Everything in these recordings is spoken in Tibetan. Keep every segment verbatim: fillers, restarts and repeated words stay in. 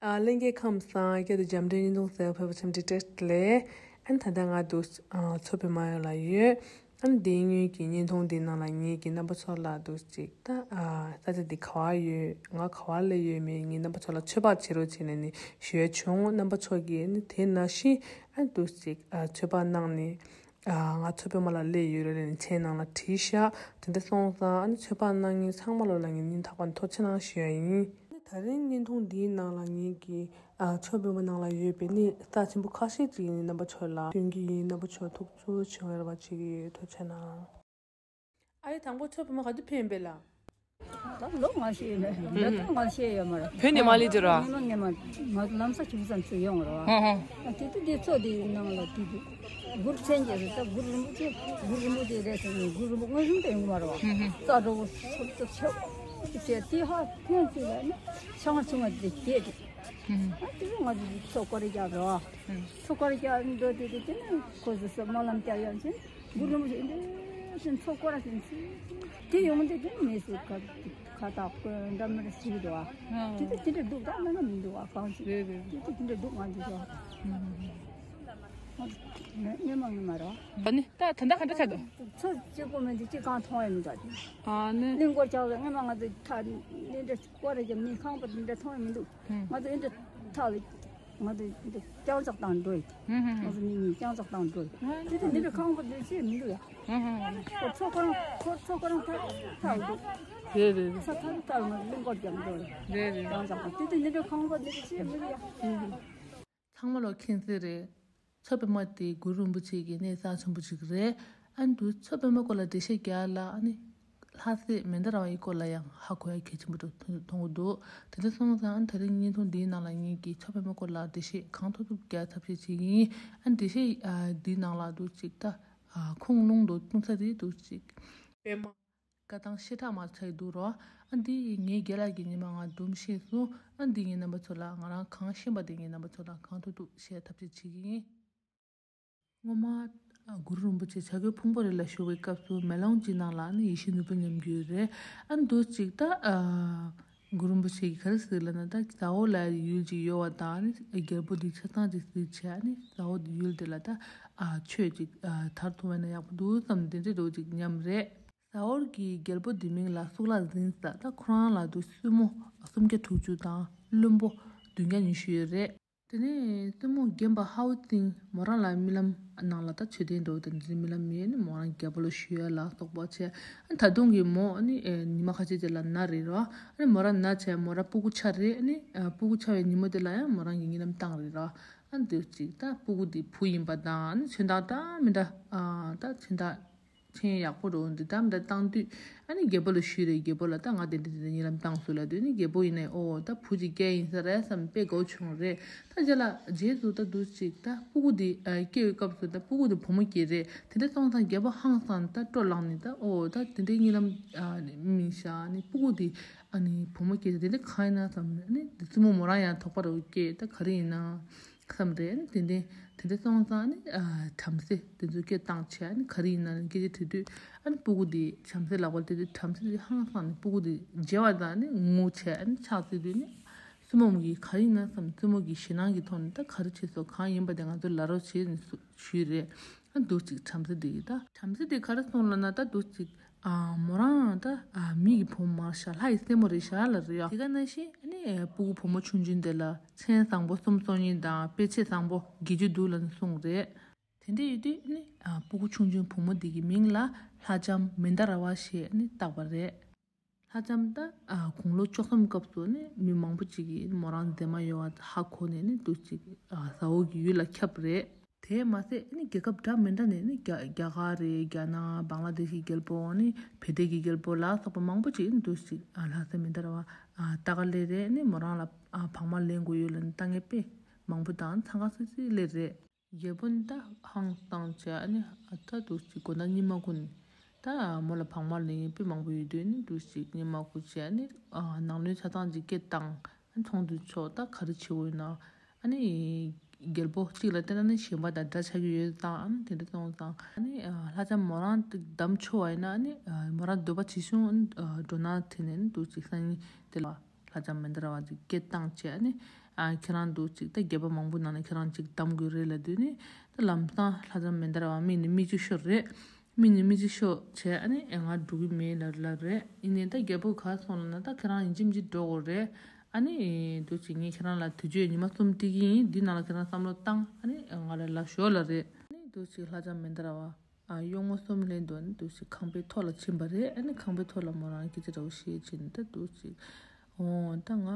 ཨ། ལྷན་རྒྱས་ཁམས་བཟང་། སྐད་དུ་འཇམ་འདྲའི་བརྙན་ཐུང་ཟེར་བ་ཕེབས་པ་ཆེན་འདི་བཀྲ་ཤིས་བདེ་ལེགས། ཨ་ནི་ད་ལྟ་ང་འདུག་ཨ། མཚོ་པདྨ་ལ་ཡོད། ཨ་ནི་དེའི་སྔོན་གྱི་བརྙན་ཐུང་འདིའི་ནང་ལ་ངེད་ཀྱིས་རྣམ་པ་ཚོ་ལ་འདུག་ཅིག་ད། ཨ། ས་ཆ་འདི་ག་བ་ཡོད། ང་ག་བ་ལ་ཡོད་མེད་ངས་རྣམ་པ་ཚོ་ལ་ཚོད་དཔག་བྱེད་རོགས་བྱས་ནས་ནི་ཞུ་ཡ་བྱུང་། རྣམ་པ་ཚོ་གིས་ནི་དེ་ནང་བཞིན་ཨ་འདུག་ཅིག་ཨ། ཚོད་དཔག་གནང་ནས། ཨ། ང་མཚོ་པདྨ་ལ་སླེབས་ཡོད་རེད་ལབ་ནས་མཆན་ནང་ལ་བྲིས་ཤག་དེ་འདྲ་སོང་ཙང་ཨ་ནི་ཚོད་དཔག་གནང་མཁན་ཚང་མ་ལོ་ལ་ངས་སྙིང་ཐག་པ་ནས་ཐུགས་རྗེ་གནང་ཞུ་ཡ་ཡིན། ཨ་ནི་ད་རིང་བརྙན་ཐུང་འདིའི་ནང་ལ་ངེད་ཀྱིས། ཨ། མཚོ་པདྨ་ནང་ལ་ཡོད་པའི་གནས་རྩ་ཆེན་པོ་ཁ་ཤས་ཅིག་ཡིན། རྣམ་པ་ཚོ་ལ་སྟོན་གྱི་ཡིན། རྣམ་པ་ཚོ་ཐུགས་ཚུར་བྱེད་རོགས་བྱེད་ཀྱི་ཡོད། ཐུགས་རྗེ་གནང་། ཨ་ཡེ། དང་པོ་མཚོ་པདྨ་ག་དུས་ཕེབས་ཡིན་པས་ལགས། ད་ལོ་ང་ཤེས་ཡོད་མ་རེད། ད་ལྟ་ང་ཤེས་ཡོད་མ་རེད། བོད་ནས་མར་སླེབས་དུས་ར། ངས་མ་ངས་མ་ང་ལམ་སང་ཁྱིམ་ཚང་ཚོ་ཡོང་ར། ཧང་ཧང་། ཨ། དེ་དུས་དེ་མཚོ་དེའི་ནང་ལ་དེ་དུས་གུར་ཚན་གྱི་རེད། ད་གུར་རིན་པོ་ཆེ་གུར་རིན་པོ་ཆེ་རེད་ཟེར་ནས་གུར་རིན་པོ་མངོན་སུམ་དུ་ཡོང་མ་རེད་བ། ཧང་ཧང་། རྩྭ་འགྲོ་བོ་སོབ་སོབ་ཆེ་བོ་ཅིག་བྱས། དེ་ཧ་ཐེངས་གཅིག་ལ་ནི་ཆང་ཆུང་བ་དེ་བརྒྱད་དེ། ཧང་ཧང་། ཨ། དེ་ཚོ་ང་ཚོ་མཚོ་སྐོར་རྒྱག་ར་བ། ཧང་། མཚོ་སྐོར་རྒྱག་འགྲོ་དེ་དེ་དེ་ནས་ཁོ་ཚོ་སོ་སྨོན་ལམ་རྒྱག་ཡོང་ཕྱིན། གུ་རུ་རིན་པོ་ཆེ་འདི་བཞིན་མཚོ་སྐོར་བཞིན་ཚུལ་དེ་ཡོང་དུས་དེ་མི་སུ་ཁ་ཁ་བཏགས་དཀོན་འདྲ་མི་འདྲ་ཞིག་འདུག་ཨ། དེ་དུས་དེ་འདྲ་འདུག་ད་ང་ན་མི་འདུག་ཨ། གང་ཞིག་རེད་རེད། དེ་དུས་དེ་འདྲ་འདུག་ང་འདི་ཚོ། སྔོན་མ་སྔོན་མ་རེད། ཨ་ནི་ད་ད་ལྟ་ག་འདྲ་ཆགས་འདུག་མཚོ་གཅིག་པོ་མི་འདུག་གཅིག་གང་མཐོང་ཡ་མི་འདུག་ཨ། ནི་གླིང་སྐོར་རྒྱག་ལ་སྔོན་མ་ང་ཚོ་ཐག་འདི་འདྲ་སྐོར་རེ་རྒྱབ་ནས་ཁང་པ་འདི་འདྲ་མཐོང་ཡ་མི་འདུག་ང་ཚོ་འདི་འདྲ་ཐག་ལ། ང་ཚོ་འདི་རྐྱང་ཕྱོགས་བཏང་འགྲོ་ཡི། ཧུམ་ཧུམ། ང་ཚོ་མི་གཉིས་རྐྱང་ཕྱོགས་བཏང་འགྲོ་ཡི། དེ་དུས་འདི་འདྲ་ཁང་པ་འདི་ཅིག་མི་འདུག་ཡ། ཧུམ་ཧུམ། ཁོ་མཚོ་ཁོ་རང་ཁོ་མཚོ་ཁོ་རང་ཐག་ཐག་འདུག་རེད་རེད་རེད། ས་ཐག་ཐག་ང་ཚོ་གླིང་སྐོར་རྒྱབ་འགྲོ་ཡི། རེད་རེད། རྐྱང་ཕྱོགས་བཏང་། དེ་དུས་འདི་འདྲ་ཁང་པ་འདི་ཅིག་མི་འདུག་ཡ། ཧུམ་ཧུམ། ཚང་མ་ལོ་མཁྱེན་གསལ་རེད། མཚོ་པདྨ་དེ་གུ་རུ་རིན་པོ་ཆེ་གི་གནས་རྩ་ཆེན་པོ་ཅིག་རེད། ཨ་ནི་འདུག་མཚོ་པདྨ་སྐོར་ལ་འགྲེལ་བཤད་རྒྱག་ལ་ཨ་ནི། ལྷ་སྲས་མན་དཱ་ར་བ་ཡི་སྐོར་ལ་ཡང་ཧ་གོ་ཡ་གལ་ཆེན་པོ་འདྲ་མཐོང་གི་འདུག་དེ་འདྲ་སོང་ཙང་ཨ་ནི་ད་རིང་བརྙན་ཐུང་འདིའི་ནང་ལ་ངེད་ཀྱིས་མཚོ་པདྨ་སྐོར་ལ་འགྲེལ་བཤད་གང་ཐུབ་ཐུབ་རྒྱག་ཐབས་ཤེས་བྱེད་ཀྱི་ཡིན། ཨ་ནི་འགྲེལ་བཤད་ཨ་འདིའི་ནང་ལ་འདུག་ཅིག་ད་ཨ་ཁུངས་ལུང་དུ་གཏོང་ས་རེད་འདུག་ཅིག་པདྨ། བཀའ་ཐང་བཤད་གྲྭ་མར་ཆགས་ཀྱི་འདུག་རོ། ཨ་འདི་ངའི་རྒན་ལགས་ཀྱིས་ཉི་མ་ང་སྒྲུང་བཤད་སོང་། ཨ་འདི་ངས་རྣམ་པ་ཚོ་ལ་ང་རང་གང་ཤེས་པ་དེ་ངས་རྣམ་པ་ཚོ་ལ་གང་ཐུབ་ཐུབ་བཤད་ཐབས་ཤེས་བྱེད་ཀྱི་ཡིན། སྔོན་མ་ཨ་གུ་རུ་རིན་པོ་ཆེ་བྱ་རྒོད་ཕུང་པོ་རི་ལ་བཞུགས་པའི་སྐབས་སུ་མེ་ལོང་གཅིག་ནང་ལ་ཨ་ནི་ཡེ་ཤེས་ནོར་བུ་མཉམ་རྒྱུད་རེད། ཨ་འདུག་ཅིག་ད་ཨ་གུ་རུ་རིན་པོ་ཆེ་གིས་ག་རེ་ཟེར་ལབ་ན། ད་ཟ་འོག་ལ་ཡུལ་གཅིག་ཡོད་པ་དང་ཨ་ནི་རྒྱལ་པོ་འདི་ཆ་ཚང་གཅིག་གཟིགས་བྱས་ཨ་ནི་ཟ་འོག་ཡུལ་དེ་ལ་ད་ཨ་ཆོས་གཅིག་ཨ་དར་ཐུབ་པ་ན་ཡག་པོ་འདུག་བསམ་དེ་འདྲའི་འདྲ་བོ་ཅིག་སྙམ་རེད། ཟ་འོག་གི་རྒྱལ་པོ་འདི་མིང་ལ་གཙུག་ལག་འཛིན་ཟེར། ད་ཁོ་རང་ལ་འདུག་སྲིང་མོ་སུམ་བརྒྱ་དྲུག་ཅུ་དང་བློན་པོ་བདུན་བརྒྱ་ཉི་ཤུ་ཡོད་རེད། དེ་ནས་སྲིང་མོ་རྒན་པ་ཧའོ་ཙིང་མོ་རང་ལ་རྨི་ལམ་ནང་ལ་ད་མཆོད་རྟེན་འདྲ་བོ་དེ་འདྲ་རྨི་ལམ་ཡོད་ནི་མོ་རང་རྒྱལ་པོ་ལ་ཞུ་ཡ་ལ་སོགས་པ་བྱས། ཨ་ད་དུང་གི་མོ་ཨ་ནི་ཨེ་ཉི་མ་ཁ་ཤས་ཅིག་ལ་ན་རེད་རོ། ཨ་ནི་མོ་རང་ན་བྱས་མོ་རང་སྤུ་གུ་ཆགས་རེད། ཨ་ནི་ཨ་སྤུ་གུ་ཆགས་པའི་ཉིན་མོ་དེ་ལ་ཡང་མོ་རང་གིས་རྨི་ལམ་བཏང་རེད་རོ། ཨ་འདི་ཅིག་ད་སྤུ་གུ་འདི་བུ་ཡིན་པ་དང་ཨ་ནི་མཚོན་རྟགས་འདྲ་མི་འདྲ་ཨ་ད་མཚོན་རྟགས་མཚན་ཡག་པོ་རོ་འདི་འདྲ་མི་འདྲ་བཏང་དུས་ཨ་ནི་རྒྱལ་པོ་ལ་ཞུས་རེད། རྒྱལ་པོ་ལ་ད་ང་དེ་འདྲ་དེ་འདྲ་རྨི་ལམ་བཏང་སོང་ལབ་དུས་ཨ་ནི་རྒྱལ་པོ་ཡིན་ནའི་ཨོ་ད་བུ་ཅིག་སྐྱེས་ཡིན་ས་རེད་བསམ་དཔེ་དགའ་བོ་བྱུང་རེད། ད་རྗེས་ལ་རྗེས་སུ་ད་འདུག་ཅིག་ད་སྤུ་གུ་འདི་ཨ་སྐྱེ་བའི་སྐབས་སུ་ད་སྤུ་གུ་འདི་བུ་མོ་སྐྱེས་རེད། དེ་འདྲ་སོང་ཙང་རྒྱལ་པོ་ཧང་སངས་ད་སྤྲོ་ལངས་ནས་ད་ཨོ་ད་དེ་འདྲའི་རྨི་ལམ་ཨ་རྨིས་ཤག་ཨ་ནི་སྤུ་གུ་འདི་ཨ་ནི་བུ་མོ་སྐྱེས་རེད། དེ་འདྲ་གང་ཡིན་ན་བསམ་ཨ་ནི་འདི་སྲིང་མོ་མོ་རང་ཡང་དོགས་པ་རོ་སྐྱེས་ད་ག་རེ་ཡིན་ན། བསམ་རེད། ཨ་ནི་དེ་འདྲའི་དེ་འདྲ་སོང་ཙང་ཨ་ནི་ཨ་བྲམ་ཟེ་དེ་ཚོ་སྐད་བཏང་བྱས་ཨ་ནི་ག་རེ་ཡིན་ན་སྐད་ཆ་དྲིས་དུས་ཨ་ནི་སྤུ་གུ་དེ་བྲམ་ཟེ་ལག་པར་དེ་དུས་བྲམ་ཟེ་དེ་ཧང་སངས་ནས་སྤུ་གུ་དེ་མཇལ་བ་དང་ཨ་ནི་ངུ་བྱས་ཨ་ནི་ཕྱག་བཙལ་དུས་ནི་སྲིང་མོ་གིས་ག་རེ་ཡིན་ན་བསམ། སྲིང་མོ་གིས་ཞེད་སྣང་གི་ཐོག་ནས་ད་ག་རེ་བྱས་སོང་གང་ཡིན་པ་དེ་ང་ཚོ་ལབ་རོགས་བྱེད་ནས་ཞུས་རེད། ཨ་འདུག་ཅིག་བྲམ་ཟེ་དེ་གིས་ད་བྲམ་ཟེ་དེ་ག་རེ་གསུངས་ལབ་ན་ད་འདུག་ཅིག་ཨ་མོ་རང་ད་ཨ་མི་གི་བུ་མོ་མ་རེད་ཤག་ལྷ་ཡི་སྲས་མོ་རེད་ཤག་ལབ་རེད་ཡ། དེ་ག་ནང་བཞིན་ཨ་ནི་སྤུ་གུ་བུ་མོ་ཆུང་ཆུང་དེ་ལ་མཚན་བཟང་པོ་སུམ་སོ་གཉིས་དང་དཔེ་བྱད་བཟང་པོ་བརྒྱད་ཅུ་འདུག་ལབ་ནས་གསུངས་རེད། དེ་འདྲ་ཡོད་དུས་ཨ་ནི་ཨ་སྤུ་གུ་ཆུང་ཆུང་བུ་མོ་འདི་གི་མིང་ལ་ལྷ་ལྕམ་མན་དཱ་ར་བ་ཞེས་ཨ་ནི་བཏགས་པ་རེད། ལྷ་ལྕམ་ད་ཨ་དགུང་ལོ་བཅུ་གསུམ་སྐབས་སུ་ཨ་ནི་མི་མང་པོ་ཅིག་གིས་མོ་རང་མཛེས་མ་ཡོད་པ་ཧ་གོ་ནས་ཨ་ནི་འདུག་ཅིག་ཨ་ཟ་འོག་གི་ཡུལ་ལ་ཁྱབ་རེད། དེས་མ་ཟད་ཨ་ནི་རྒྱལ་ཁབ་འདྲ་མི་འདྲ་ནས་ཨ་ནི་རྒྱ་རྒྱ་གར་རེད། རྒྱ་ནག་བང་ལ་དེ་ཤི་རྒྱལ་པོ་ཨ་ནི་བལ་ཏེ་གི་རྒྱལ་པོ་ལ་སོགས་པ་མང་པོ་ཅིག་ཨ་ནི་འདུག་ཅིག་ཨ་ལྷ་སྲས་མན་དཱ་ར་བ་ཨ་ལྟ་ག་སླེབས་རེད། ཨ་ནི་མོ་རང་ལ་ཨ་བག་མ་ལེན་དགོས་ཡོད་ལབ་ནས་ལྟ་མཁན་དཔེ་མང་པོ་དང་འཚང་ཁ་སིག་སིག་སླེབས་རེད། རྒྱལ་པོ་ནི་ད་ཧང་སངས་བྱས་ཨ་ནི་ཨ་ད་འདུག་ཅིག་དགོང་དག་གཉིད་མ་ཁུག་ནས་ད་མོ་ལ་བག་མ་ལེན་མཁན་དཔེ་མང་པོ་ཡོད་དུས་ཨ་ནི་འདུག་ཅིག་གཉིད་མ་ཁུག་བྱས་ཨ་ནི་ཨ་ནང་བློན་ཆ་ཚང་ཅིག་སྐད་བཏང་། ཨ་ནི་ཚོགས་འདུ་ཚོགས་ད་ག་རེ་བྱེད་འོས་ན། ཨ་ནི་རྒྱལ་པོ་གཅིག་ལ་བལྟས་ན་ནི་ཞེན་པ་དང་དགྲ་ཆགས་ཀྱི་ཡོད་ཙང་ཨ་ནི་དེ་འདྲ་སོང་ཙང་ཨ་ནི་ལྷ་ལྕམ་མོ་རང་བདམས་ཆོག་པ་ཡིན་ན་ཨ་ནི་མོ་རང་འདོད་པ་ཇི་བྱུང་ཨ་ནི་འགྲོ་སྣང་དེ་ནས་ཨ་ནི་འདུག་ཅིག་སང་ཉིན་དེ་ལ་ ལྷ་ལྕམ་མན་དཱ་ར་བ་ཅིག་སྐད་བཏང་བྱས་ཨ་ནི། ཨ་ཁྱེད་རང་འདུག་ཅིག་ད་རྒྱལ་པོ་མང་པོ་ནང་ནས་ཁྱེད་རང་ཅིག་གདམ་དགོས་རེད་ལབ་དུས་ནི། ད་ལམ་སང་ལྷ་ལྕམ་མན་དཱ་ར་བ་མི་ནི་མི་གཅིག་ཤོར་རེད། མི་ནི་མི་གཅིག་ཤོར་བྱས་ཨ་ནི་ཨེ་ང་འགྲོ་གི་མེད་ལབ་ལབ་རེད། ཡིན་ནའི་ད་རྒྱལ་པོ་ག་སོང་ལབ་ན་ད་ཁྱེད་རང་ཡིན་གཅིག་མིན་གཅིག་འགྲོ་དགོས་རེད། ཨ་ནི་འདུག་ཅིག་ངས་ཁྱེད་རང་ལ་དུས་ཚོད་ཉི་མ་གསུམ་སྟེར་གི་ཡིན། འདི་ནང་ལ་ཁྱེད་རང་བསམ་བློ་བཏང་ཨ་ནི་ང་ལ་ལབ་ཤོག་ལབ་རེད། ཨ་ནི་འདུག་ཅིག་ལྷ་ལྕམ་མན་དཱ་ར་བ། ཨ་གཡོག་མོ་གསུམ་ལེན་དུ་ཨ་ནི་འདུག་ཅིག་ཁང་པའི་ཐོག་ལ་ཕྱིན་པ་རེད། ཨ་ནི་ཁང་པའི་ཐོག་ལ་མོ་རང་སྐད་ཆ་འདྲ་བོ་བཤད་བྱས་ནས་ད་འདུག་ཅིག་ཨོ་ད་ང་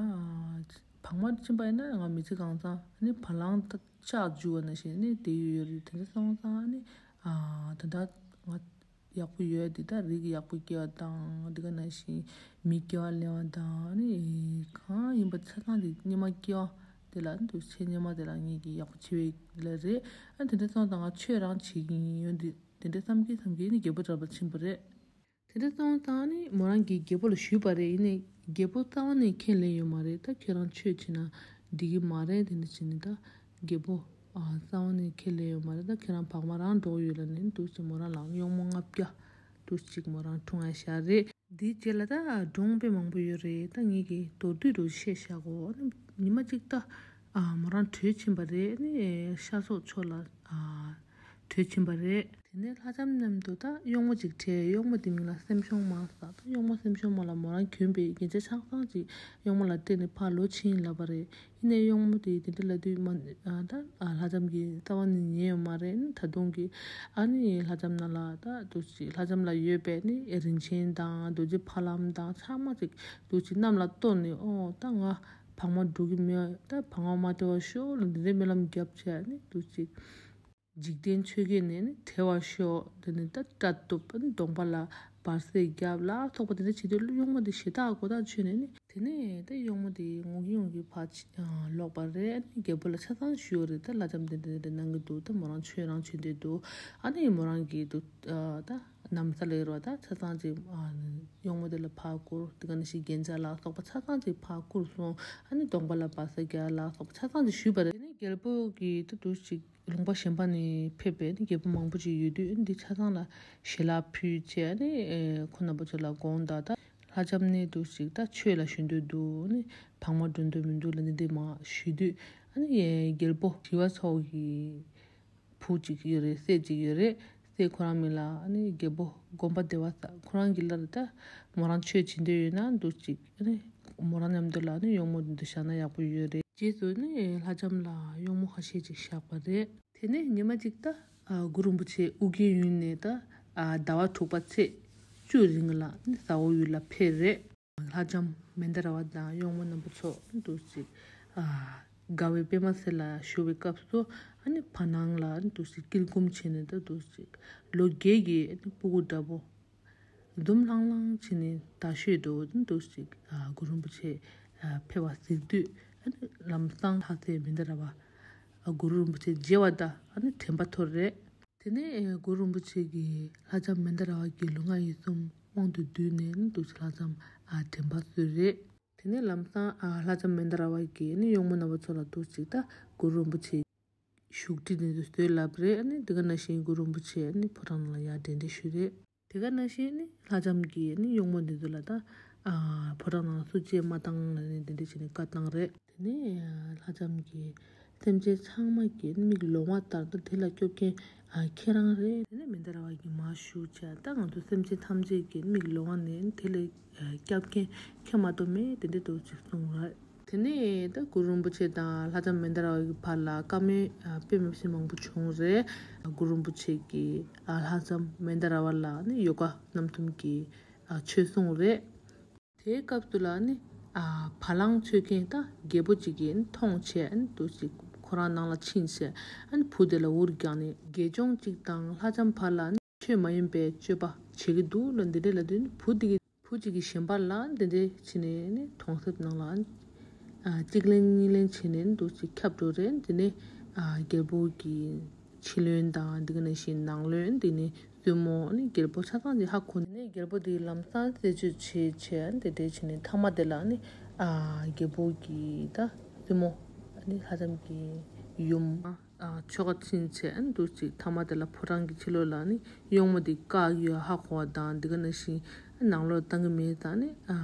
བག་མ་ཕྱིན་པ་ཡིན་ན་ང་མི་ཚེ་གང་ཚང་ཨ་ནི་བ་ལང་ད་ལྕགས་འཇུ་བ་ནང་བཞིན་ནི་བསྡད་ཡོད་ཡོད་རེད། དེ་འདྲ་སོང་ཙང་ཨ་ནི་ཨ་ད་ད་ང་ཡག་པོ་ཡོད་དེ་ད་རིགས་ཡག་པོ་སྐྱེ་བ་དང་དེ་ག་ནང་བཞིན་མི་སྐྱེ་བ་ལེན་བ་དང་ཨ་ནི་གང་ཡིན་པ་ཆ་ཚང་དེ་སྙེ་མ་སྐྱེ་བ་དེ་ལ་འདུག་ཆེ་སྙེ་མ་དེ་ལ་ངེད་ཀྱི་ཡག་པོ་བྱེད་པའི་ལ་རེད། ཨ་དེ་འདྲ་སོང་ཙང་ང་ཆོས་རང་བྱེད་ཀྱི་ཡིན་ཡོད་དེ། དེ་འདྲ་བསམ་གྱིན་བསམ་གྱིན་ནི་རྒྱལ་པོ་གྲྭ་པར་ཕྱིན་པ་རེད། དེ་འདྲ་སོང་ཙང་ནི་མོ་རང་གིས་རྒྱལ་པོ་ལ་ཞུས་པ་རེད། ཡིན་ནའི་རྒྱལ་པོ་རྩ་བ་ནས་ཁས་ལེན་ཡོད་མ་རེད། ད་ཁྱེད་རང་ཆོས་བྱེད་ན་འགྲིག་གི་མ་རེད། དེ་འདྲ་བྱས་ནས་ད་རྒྱལ་པོ་ཨ་རྩ་བ་ནས་ཁས་ལེན་ཡོད་མ་རེད། ད་ཁྱེད་རང་བག་མ་རང་འགྲོ་གི་ཡོད་ལབ་ནས་འདུག་ཅིག་མོ་རང་ལ་གཡོག་མོ་ལྔ་བརྒྱ་འདུག་ཅིག་མོ་རང་འཁྲུངས་ཡ་བཞག་རེད། འདིའི་རྗེས་ལ་ད་སྒྲུང་དཔེ་མང་པོ་ཡོད་རེད། ད་ངེད་ཀྱིས་མདོར་བསྡུས་རུ་བཤད་བཞག་གོ། ཉི་མ་གཅིག་ད་ཨ་མོ་རང་བྲོས་ཕྱིན་པ་རེད། ནི་ཤ་སོག་ཕྱོགས་ལ་ཨ་བྲོས་ཕྱིན་པ་རེད། དེ་ནས་ལྷ་ལྕམ་མཉམ་དུ་ད་གཡོག་མོ་གཅིག་བྲོས། གཡོག་མོ་དེ་མིང་ལ་སེམས་ཤོང་མ་ཟེར། ད་གཡོག་མོ་སེམས་ཤོང་མ་ལ་མོ་རང་གྱོན་པའི་རྒྱན་ཆ་ཆ་ཚང་ཅིག་གཡོག་མོ་ལ་སྤྲད་ནས་ཕར་ལོག་ཕྱིན་ལབ་པ་རེད། ཡིན་ནའི་གཡོག་མོ་དེ་དེ་འདྲ་ལབ་དུས་མ་ཨ་ད་ཨ་ལྷ་ལྕམ་གྱིས་རྩ་བ་ནས་ཉན་ཡོད་མ་རེད། ད་དུང་གི་ཨ་ནི་ལྷ་ལྕམ་ནང་ལ་ད་འདུག་ཅིག་ལྷ་ལྕམ་ལ་ཡོད་པའི་ནི་རིན་ཆེན་དང་རྡོ་རྗེ་ཕ་ལམ་དང་ཚང་མ་ཅིག་འདུག་ཅིག་གནམ་ལ་གཏོར་ནས་ཨོ་ད་ང་བག་མ་འགྲོ་གི་མེད། ད་བག་མ་མ་སྟེར་བ་ཤོག་ལ་འདི་འདྲའི་སྨོན་ལམ་བརྒྱབ་བྱས་ནི་འདུག་ཅིག་འཇིག་རྟེན་ཆོས་བརྒྱད་ནས་ནི་བྲལ་བར་ཤོག་དེ་ནི་ད་སྐྲ་གཏུབ་ནི་གདོང་པ་ལ་བར་སེ་བརྒྱབ་ལ་སོགས་པ་དེ་འདྲ་བྱེད་དུས་གཡོག་མོ་དེ་ཞེ་དྲག་མགོ་ཐག་ཆོད་ནས་ནི། དེ་ནས་ད་གཡོག་མོ་དེ་ངུ་གི་ངུ་གི་ཕར་ཕྱི་ཨ་ལོག་པ་རེད། ཨ་ནི་རྒྱལ་པོ་ལ་ཆ་ཚང་ཞུས་ཡོད་རེད། ད་ལྷ་ལྕམ་དེ་འདྲ་འདྲ་གནང་གི་འདུག་ད་མོ་རང་ཆོས་རང་བྱེད་འདོད་འདུག་ཨ་ནི་མོ་རང་གིས་འདུག་ཨ་ད་ན་བཟའ་ལ་ཡོད་རེད་པ། ད་ཆ་ཚང་ཅིག་ཨ་གཡོག་མོ་དེ་ལ་ཕར་བསྐུར། དེ་ག་ནང་བཞིན་རྒྱན་ཆ་ལ་སོགས་པ་ཆ་ཚང་ཅིག་ཕར་བསྐུར་སོང་། ཨ་ནི་གདོང་པ་ལ་བར་སེ་བརྒྱབ་ལ་སོགས་པ་ཆ་ཚང་ཅིག་ཞུས་པ་རེད། དེ་ནས་རྒྱལ་པོ་གིས་ད་འདུག་ཅིག་ལུང་པ་གཞན་པ་ནས་ཕེབས་པའི་ནི་རྒྱལ་པོ་མང་པོ་ཅིག་ཡོད་དུས་འདི་ཆ་ཚང་ལ་ཞལ་ལག་ཕུལ་བྱས་ནི་ཨེ་ཁོང་རྣམ་པ་ཚོ་ལ་དགོངས་དག་ད་ལྷ་ལྕམ་ནི་འདུག་ཅིག་ད་ཆོས་ལ་ཞུགས་འདོད་འདུག་ནི་བག་མ་འགྲོ་འདོད་མི་འདུག་ལབ་ནི་འདི་མ་ཞུས་དུས་ཨ་ནི་ཨེ་རྒྱལ་པོ་ཞི་བ་འཚོ་གི་བུ་གཅིག་ཡོད་རེད། སྲས་གཅིག་ཡོད་རེད། སྲས་ཁོ་རང་མིང་ལ་ཨ་ནི་རྒྱལ་པོ་དགོངས་པ་བདེ་བ་ཟེར། ཁོ་རང་གི་བླ་རེད། ད་མོ་རང་ཆོས་བྱེད་འདོད་ཡོད་ན་འདུག་ཅིག་ཨ་ནི་མོ་རང་མཉམ་དུ་ལ་ཨ་ནི་གཡོག་མོ་འདི་འདྲ་བཞག་ན་ཡག་པོ་ཡོད་རེད། རྗེས་སུ་ནི་ལྷ་ལྕམ་ལ་གཡོག་མོ་ཁ་ཤས་ཅིག་བཞག་པ་རེད། དེ་ནས་ཉི་མ་གཅིག་ད་ཨ་གུ་རུ་རིན་པོ་ཆེ་ཨོ་རྒྱན་ཡུལ་ནས་ད་ཨ་ཟླ་བ་དྲུག་པ་ཚེས་བཅུ་རིང་ལ་ནི་ཟ་འོག་ཡུལ་ལ་ཕེབས་རེད། ལྷ་ལྕམ་མན་དཱ་ར་བ་དང་གཡོག་མོ་རྣམ་པ་ཚོ་འདུག་ཅིག་ཨ་དགའ་བའི་པད་མ་སེར་ལ་བཞུགས་པའི་སྐབས་སུ་ཨ་ནི་བར་སྣང་ལ་འདུག་ཅིག་དཀྱིལ་འཁུམས་བྱས་ནས་ད་འདུག་ཅིག་ལོ་བརྒྱད་ཀྱི་ཨ་ནི་སྤུ་གུ་འདྲ་པོ་འཛུམ་ལྷང་ལྷང་བྱས་ནས་ད་ཤོད་འགྲོ་འདུག་ཅིག་ཨ་གུ་རུ་རིན་པོ་ཆེ་ཨ་ཕེབས་པ་གཟིགས་དུས་ཨ་ནི་ལམ་སང་ལྷ་སྲས་མན་དཱ་ར་བ་ཨ་གུ་རུ་རིན་པོ་ཆེ་མཇལ་བ་དང་ཨ་ནི་དྲན་པ་ཐོར་རེད། དེ་ནས་གུ་རུ་རིན་པོ་ཆེ་གིས་ལྷ་ལྕམ་མན་དཱ་ར་བ་གི་ལུས་ངག་ཡིད་གསུམ་དབང་དུ་བསྡུས་ནས་འདུག་ཅིག་ལྷ་ལྕམ་ཨ་དྲན་པ་གསོས་རེད། དེ་ནས་ལམ་སང་ཨ་ལྷ་ལྕམ་མན་དཱ་ར་བ་གིས་ནི་གཡོག་མོ་རྣམ་པ་ཚོ་ལ་འདུག་ཅིག་ད་གུ་རུ་རིན་པོ་ཆེ་བཞུགས་ཁྲི་འདི་ཚོ་བཟོས་ལབ་རེད། ཨ་ནི་དེ་ག་ནང་བཞིན་གུ་རུ་རིན་པོ་ཆེ་ཨ་ནི་ཕོ་བྲང་ནང་ལ་ཡར་གདན་འདྲེན་ཞུས་རེད། དེ་ག་ནང་བཞིན་ནི་ལྷ་ལྕམ་གྱིས་ནི་གཡོག་མོ་འདི་ཚོ་ལ་ད་ཨ་ཕོ་བྲང་ནང་ལ་སུ་གཅིག་མ་བཏང་ལབ་ནས་འདི་འདྲ་བྱས་ནས་བཀའ་བཏང་རེད། དེ་ནས་ལྷ་ལྕམ་གྱིས་སེམས་ཅན་ཚང་མ་གི་མིག་ལོང་བ་ལྟར་དུ་དེ་ལ་སྐྱོབ་མཁན་ཨ་ཁྱེད་རང་རེད། དེ་ནས་མན་དཱ་ར་བ་གིས་མར་ཞུ་བྱས་ད་ང་ཚོ་སེམས་ཅན་ཐམས་ཅད་ཀྱི་མིག་ལོང་བ་ནས་དེ་ལ་ཨ་སྐྱབས་མཁན་ཁྱེད་མ་གཏོགས་མེད་དེ་འདྲ་འདུག་ཅིག་གསུངས་རེད། དེ་ནས་ད་གུ་རུ་རིན་པོ་ཆེ་དང་ལྷ་ལྕམ་མན་དཱ་ར་བ་གི་བར་ལ་བཀའ་མོལ་ཨ་དཔེ་མི་སྲིད་མང་པོ་བྱུང་རེད། གུ་རུ་རིན་པོ་ཆེ་གིས་ཨ་ལྷ་ལྕམ་མན་དཱ་ར་བ་ལ་ནི་ཡོ་ག་རྣམ་གསུམ་གྱི་ཨ་ཆོས་གསུངས་རེད། དེའི་སྐབས་སུ་ལ་ནི་ཨ་བ་ལང་འཚོལ་མཁན་ད་རྒྱལ་པོ་གཅིག་གིས་ནི་མཐོང་བྱས་ནི་འདུག་ཅིག་ཁོ་རང་ནང་ལ་ཕྱིན་བྱས་ཨ་ནི་བུ་དེ་ལ་འུར་བརྒྱངས་ནས་དགེ་སྦྱོང་གཅིག་དང་ལྷ་ལྕམ་བར་ལ་ནི་ཆོས་མ་ཡིན་པའི་སྤྱོད་པ་བྱེད་ཀྱི་འདུག་ལ་འདི་འདྲ་ལབ་དུས་ནི་བུ་དེ་གིས་བུ་གཅིག་གིས་གཞན་པ་ལ་འདི་འདྲ་བྱས་ནས་ནི་གྲོང་གསེབ་ནང་ལ་ནི་ཨ་གཅིག་ལེན་གཉིས་ལེན་བྱས་ནས་ནི་འདུག་ཅིག་ཁྱབ་འགྲོ་རེད། དེ་ནས་ཨ་རྒྱལ་པོ་གི་ཕྱི་བློན་དང་འདི་ག་ནང་བཞིན་ནང་བློན་འདི་ནི་བཙུན་མོ་ནི་རྒྱལ་པོ་ཆ་ཚང་གིས་ཧ་གོ་ནས་རྒྱལ་པོ་འདི་ལམ་སང་རྩད་གཅོད་བྱེད་བྱས་འདི་འདྲ་བྱས་ནས་མཐའ་མ་དེ་ལ་ནི་ཨ་རྒྱལ་པོ་གི་ད་བཙུན་མོ་ནི་ལྷ་ལྕམ་གྱི་ཡུམ་ཨ་ཆོ་ག་ཕྱིན་བྱས་འདུག་ཅིག་མཐའ་མ་དེ་ལ་ཕོ་བྲང་གི་ཕྱི་ལོགས་ལ་ནི་གཡོག་མོ་འདི་བཀག་ཡོད་ཧ་གོ་བ་དང་འདི་ག་ནང་བཞིན་ ནང་ལོགས་བཏང་གི་མེད་ཙང་ནི་ཨ་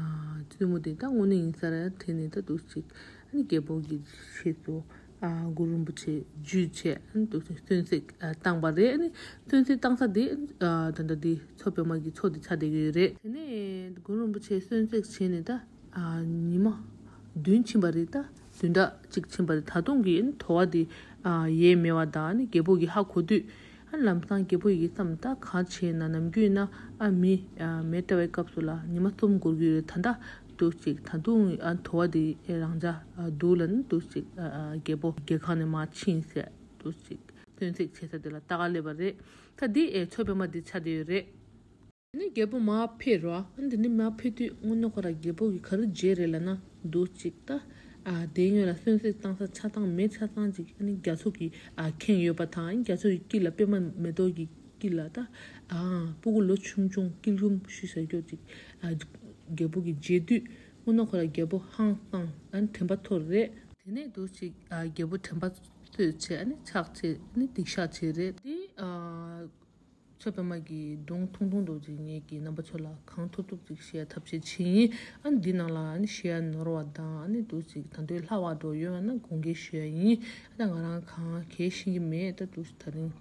བཙུན་མོ་དེ་ད་དངོས་གནས་ཡིན་ས་རེད་དྲན་ནས། ད་འདུག་ཅིག་ཨ་ནི་རྒྱལ་པོ་གི་ཆེད་དུ་ཨ་གུ་རུ་རིན་པོ་ཆེ་བརྒྱུད་བྱས། ཨ་ནི་འདུག་ཅིག་གསོན་བསྲེགས་ཨ་བཏང་པ་རེད། ཨ་ནི་གསོན་བསྲེགས་བཏང་ས་དེ་ཨ་ད་ལྟ་དེ་མཚོ་པདྨ་གི་མཚོ་དེ་ཆགས་བསྡད་ཀྱི་ཡོད་རེད། དེ་ནས་གུ་རུ་རིན་པོ་ཆེ་གསོན་བསྲེགས་བྱས་ནས་ད་ཨ་ཉི་མ་བདུན་ཕྱིན་པ་རེད། ད་བདུན་ཕྲག་གཅིག་ཕྱིན་པ་རེད། ད་དུང་གི་ཨ་ནི་དོ་བ་དེ་ཨ་ཡལ་མེད་པ་དང་། ཨ་ནི་རྒྱལ་པོ་གི་ཧ་གོ་དུས། ཨ་ལམ་སང་རྒྱལ་པོ་ཡི་བསམ། ད་གང་བྱས་ན་ནམ་རྒྱུན་ན་ཨ་མི་ཨ་མེ་བཀྲ་བའི་སྐབས་སུ་ལ་ཉི་མ་གསུམ་འགོར་གྱི་ཡོད་རེད། ད་ལྟ་འདུག་ཅིག་ད་དུང་ཨ་དོ་བ་དེ་ཨེ་རང་འཇགས་ཨ་འདུག་ལ་ནི་འདུག་ཅིག་ཨ་ཨ་རྒྱལ་པོ་རྒྱལ་ཁང་ནས་མར་ཕྱིན་ཟེར། འདུག་ཅིག་གསོན་བསྲེགས་བྱེད་ས་དེ་ལ་ལྟ་ག་སླེབས་པ་རེད། ད་འདི་ཨེ་མཚོ་པདྨ་འདི་ཆགས་བསྡད་ཡོད་རེད། ནི་རྒྱལ་པོ་མར་ཕེབས་རོ། ཨ་འདི་ནི་མར་ཕེབས་དུས་དངོས་གནས་ཁོ་ར་རྒྱལ་པོ་གི་ག་རེ་བྱས་རེད་ལབ་ན། འདུག་ཅིག་ད་ཨ་དེ་སྔོན་ལ་གསོན་བསྲེགས་བཏང་ས་ཆ་ཚང་མེད། ཆ་ཚང་ཅིག་ཨ་ནི་རྒྱ་མཚོ་གིས་ཨ་ཁེངས་ཡོད་པ་དང་། རྒྱ་མཚོ་ཡི་དཀྱིལ་ལ་པད་མ་མེ་ཏོག་གི་དཀྱིལ་ལ་ད་ཨ་སྤུ་གུ་ལོ་ཆུང་ཆུང་དཀྱིལ་གུམ་ཤུལ་ཟེར་སྐྱོ་ཅིག་ཨ་རྒྱལ་པོ་གི་མཇལ་དུས་དངོས་གནས་ཁོ་ར་རྒྱལ་པོ་ཧང་སངས། ཨ་ནི་དྲན་པ་ཐོར་རེད། དེ་ནས་འདུག་ཅིག་ཨ་རྒྱལ་པོ་དྲན་པ་གསོས་བྱས། ཨ་ནི་ཕྱག་བྱས། ཨ་ནི་སྡིག་བཤགས་བྱས་རེད། དེ་ཨ། མཚོ་པདྨ་གི་སྒྲུང་ཐུང་ཐུང་འདྲ་ཅིག་ངེད་ཀྱིས་རྣམ་པ་ཚོ་ལ་གང་ཐུབ་ཐུབ་ཅིག་བཤད་ཐབས་ཤེས་བྱེད་ཡིན། ཨ་ནི་འདི་ནང་ལ་ཨ་ནི་བཤད་ཡ་ནོར་བ་དང་། ཨ་ནི་འདུག་ཅིག་ད་དུང་ལྷག་པ་འདྲ་ཡོད་ན་དགོངས་འགལ་ཞུ་ཡ་ཡིན། ཨ་ད་ང་རང་གང་གས་ཤེས་ཀྱི་མེད། ད་འདུག་ད་རིང་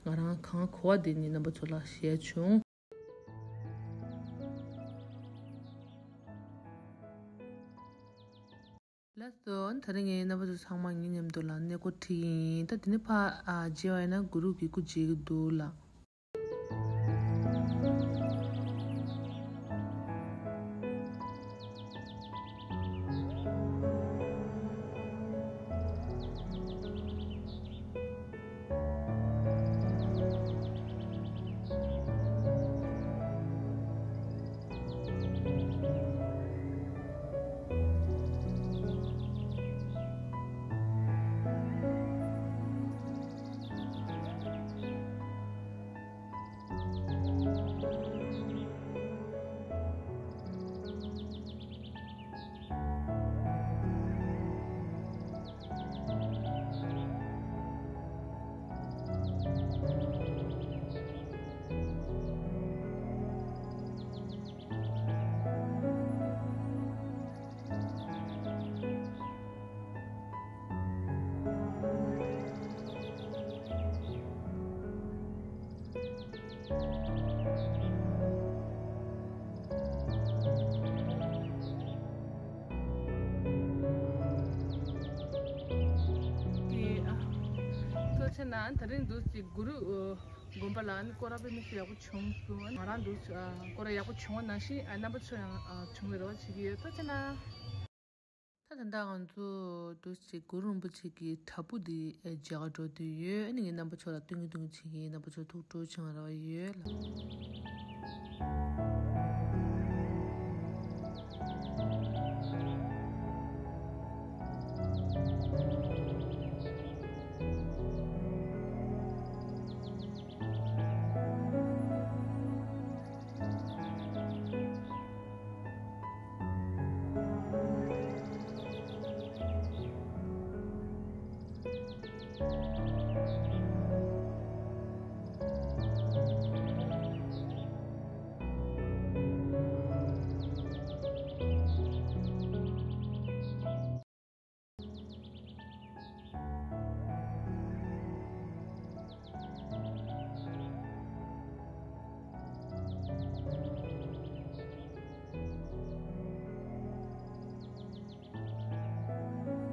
ང་རང་གང་གོ་བ་དེ་ནི་རྣམ་པ་ཚོ་ལ་བཤད་བྱུང་། ལགས་སོ། ཨ་ནི་ད་རིང་ངས་རྣམ་པ་ཚོ་ཚང་མ་ངའི་མཉམ་དུ་ལ་གནས་སྐོར་ཁྲིད་ཡིན། ད་དེ་ནས་ཕར་ཨ་མཇལ་བ་ཡིན་ན་གུ་རུ་གི་སྐུ་མཇལ་གི་འདུག་ལ། ཨ། ཐུགས་རྗེ་གནང་། དེ་རིང་འདུག་སེ་གུ་རུ་དགོན་པ་ལ་ནི་སྐོར་ར་དཔེ་མི་སྲིད་ཡག་པོ་བྱུང་སོང་། ང་རང་འདུག་སེ་སྐོར་ར་ཡག་པོ་བྱུང་བ་ནང་བཞིན་ཨ་རྣམ་པ་ཚོ་ཡང་ཨ་བྱུང་བའི་རེ་བ་བྱེད་ཀྱི་ཡོད། ཐུགས་རྗེ་གནང་། ད་ད་ལྟ་ང་ཚོ་འདུག་སེ་གུ་རུ་རིན་པོ་ཆེ་གི་བྲག་ཕུག་འདི་མཇལ་ག་འགྲོ་འདོད་ཡོད། ཨ་ནི་ངས་རྣམ་པ་ཚོ་ལ་སྟོན་གི་སྟོན་གི་བྱེད་ཀྱི་ཡིན། རྣམ་པ་ཚོ་ཐུགས་སྤྲོ་བྱུང་བ་རེ་བ་ཡོད་ལ།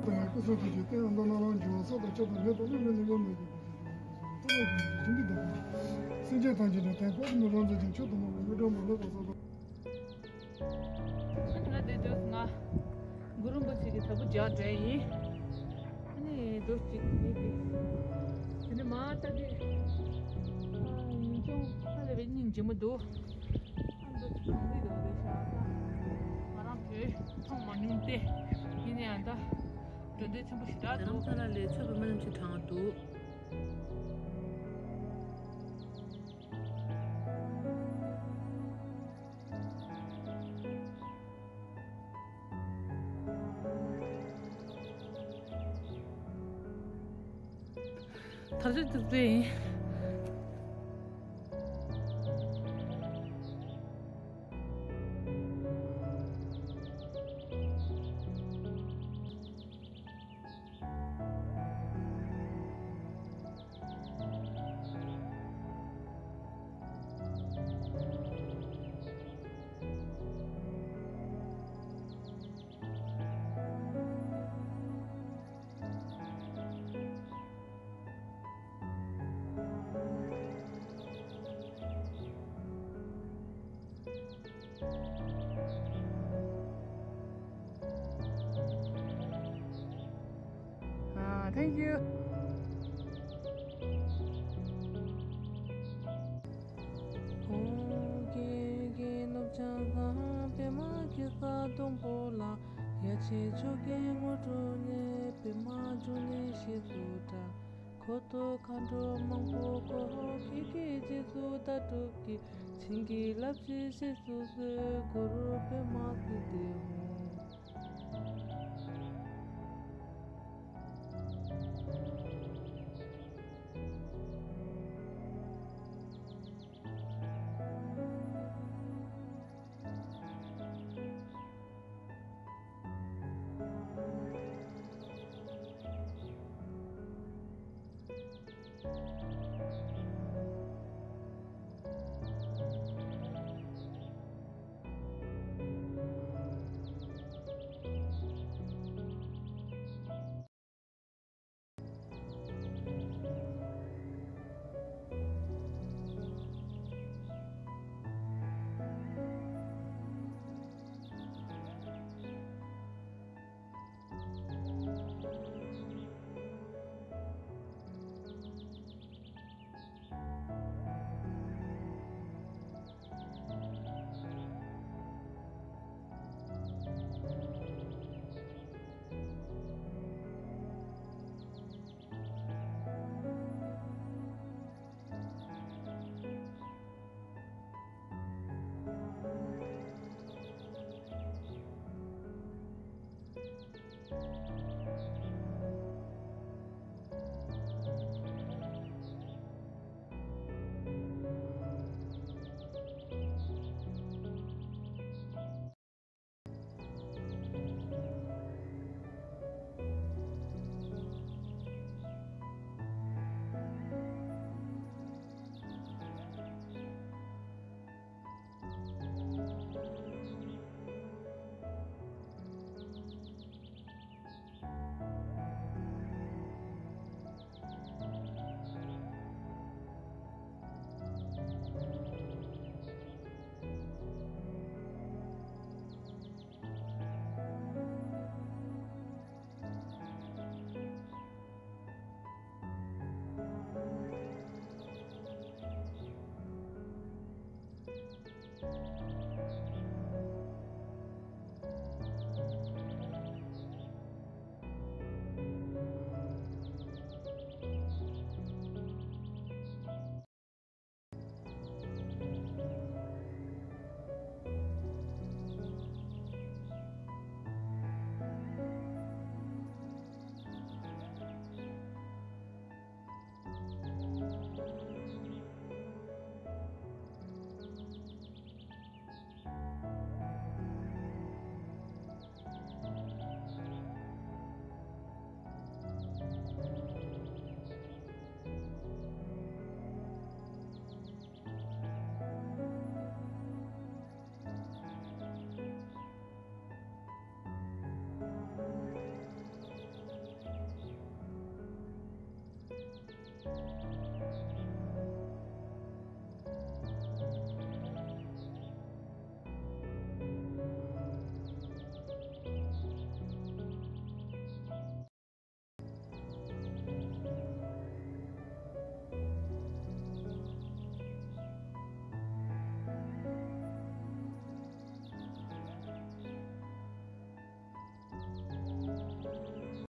དང་སྐུ་གསུང་ཐུགས་ཀྱི་རྟེན་ཨ་མདོ་ནང་ལ་འབྱུང་བ་ས་དང་ལྕགས་དང་མེ་དང་ཀླུ་ལས་ནི་ཡོད་མོད་ཀྱི། སེམས་ཅན་ཐམས་ཅད་ལ་དད་པ་ནི་རང་མཛད་ཅིང་ཆོས་དུ་མ་བ་མི་འགྲོ་མ་ལུས་པ་སོགས་དང་། ང་དེ་དུས་ང་གུ་རུ་རིན་པོ་ཆེ་གི་བྲག་ཕུག་མཇལ་འགྲོ་ཡིན། ཨ་ནི་འདུག་སེ་ངེད་ཀྱིས་དེ་ནས་མར་ལྟ་དུས་ཨ་ཡིན་ཀྱང་ཧ་ལས་པའི་སྙིང་རྗེ་མོ་འདུག་ཨ་མདོ་གངས་རི་འདྲ་བོ་རེད་ཤག་ད་ང་རང་བོད་མཐོང་མ་མྱོང་སྟེ། ཡིན་ན་ཡང་ད་འགྲོ་འདོད་ཆེན་པོ་ཞེ་དྲག་འདུག་རྡ་རམ་ས་ལ་ལས་མཚོ་པདྨ་རིན་པོ་ཆེ་དྲངས་འདུག་དར་ལྕོག་རྩེ་ཡིན། Thank you. ཧོ། རྒན་རྒན་ནོར་བྱང་ཚང་པད་མ་གེ་སར་སྡོང་པོ་ལ། ཡ་ཆེན་ཆོས་རྒྱལ་ངོ་སྤྲོད་ནས། པད་མ་འབྱུང་གནས་ཞེས་སུ་གྲགས། ཁོ་ཐུག་མཁའ་འགྲོ་མང་པོ་བསྐོར། ཁྱེད་ཀྱི་རྗེས་སུ་ད་སྒྲུབ་ཀྱིས། བྱིན་གྱིས་བརླབ་ཕྱིར་གཤེགས་སུ་གསོལ། གུ་རུ་པདྨ་སིདྡྷི་ཧཱུྃ།